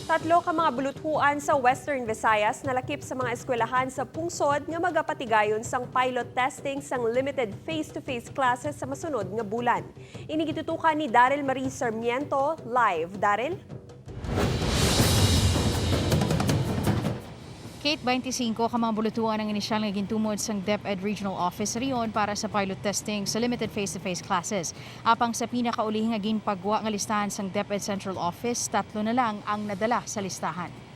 Tatlo ka mga buluthuan sa Western Visayas nalakip sa mga eskwelahan sa pungsod nga magapatigayon sang pilot testing sang limited face-to-face classes sa masunod nga bulan. Ini gitutukan ni Daryl Marie Sarmiento live. Daryl? Kate, 25 ka mga bulutuan ang inisyal nga gintumod sang DepEd Regional Office sa Rion para sa pilot testing sa limited face-to-face classes. Apang sa pinakaulihing nga ginpagwa nga listahan sang DepEd Central Office, tatlo na lang ang nadala sa listahan.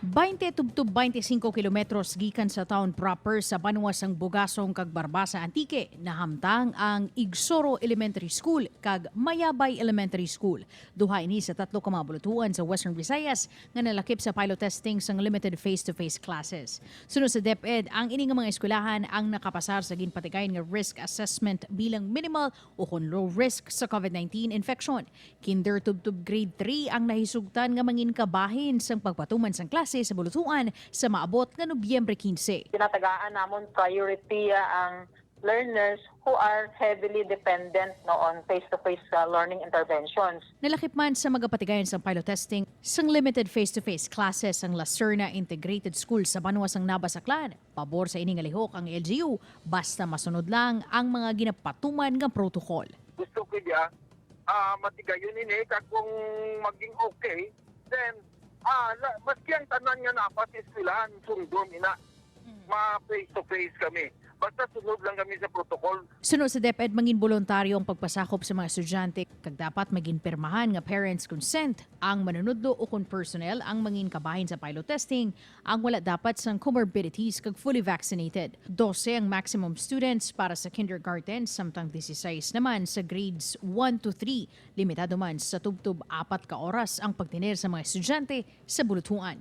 20 tubtub 25 kilometros gikan sa town proper sa banwa sang Bugasong kag Barbasa, Antique, nahamtang ang Igsoro Elementary School kag Mayabay Elementary School. Duha ini sa tatlo ka mga bulutuan sa Western Visayas nga nalakip sa pilot testing sang limited face-to-face classes. Sunod sa DepEd, ang ini nga mga eskwelahan ang nakapasar sa ginpatigayon nga risk assessment bilang minimal o kon low risk sa COVID-19 infection. Kinder tubtub grade 3 ang nahisugtan nga mangin kabahin sang pagpatuman sang klase sa bulutuan sa maabot nga Nobyembre 15. Tinatagaan namon priority ang learners who are heavily dependent, no, on face-to-face learning interventions. Nalakip man sa magapatigayon sang pilot testing sang limited face-to-face classes ang La Serna Integrated School sa banwa sang Nabas, Aklan. Pabor sa ining lihok ang LGU basta masunod lang ang mga ginapatuman nga protocol. Gusto ko niya matigayon ini kag kung maging okay, then maski ang tanan nga napas eskwelahan, sundon ina, ma face to face kami, basta sunod lang kami sa protocol. Sunod sa DepEd, mangin voluntaryo ang pagpasakop sa mga estudyante kag dapat maging pirmahan nga parents' consent ang manunudlo o kung personnel ang mangin kabahin sa pilot testing ang wala dapat sang comorbidities kag fully vaccinated. 12 ang maximum students para sa kindergarten, samtang 16 naman sa grades 1 to 3. Limitado man sa tubtob 4 ka oras ang pagtiner sa mga estudyante sa bulutuan.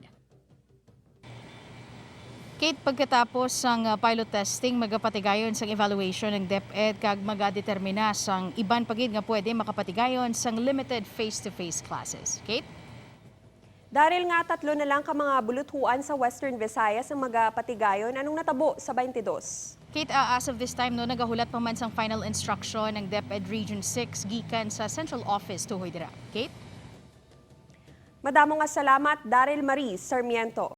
Kate, pagkatapos ang pilot testing, magapatigayon sang evaluation ng DepEd kag magadetermina sang iban pagid nga pwede makapatigayon sang limited face-to-face classes. Kate? Daryl, nga tatlo na lang ka mga buluthuan sa Western Visayas ang magapatigayon. Anong natabo sa 22? Kate, as of this time, no, nagahulat pa man sang final instruction ng DepEd Region 6 gikan sa Central Office tuhoy dira. Kate? Madamo nga salamat, Daryl Marie Sarmiento.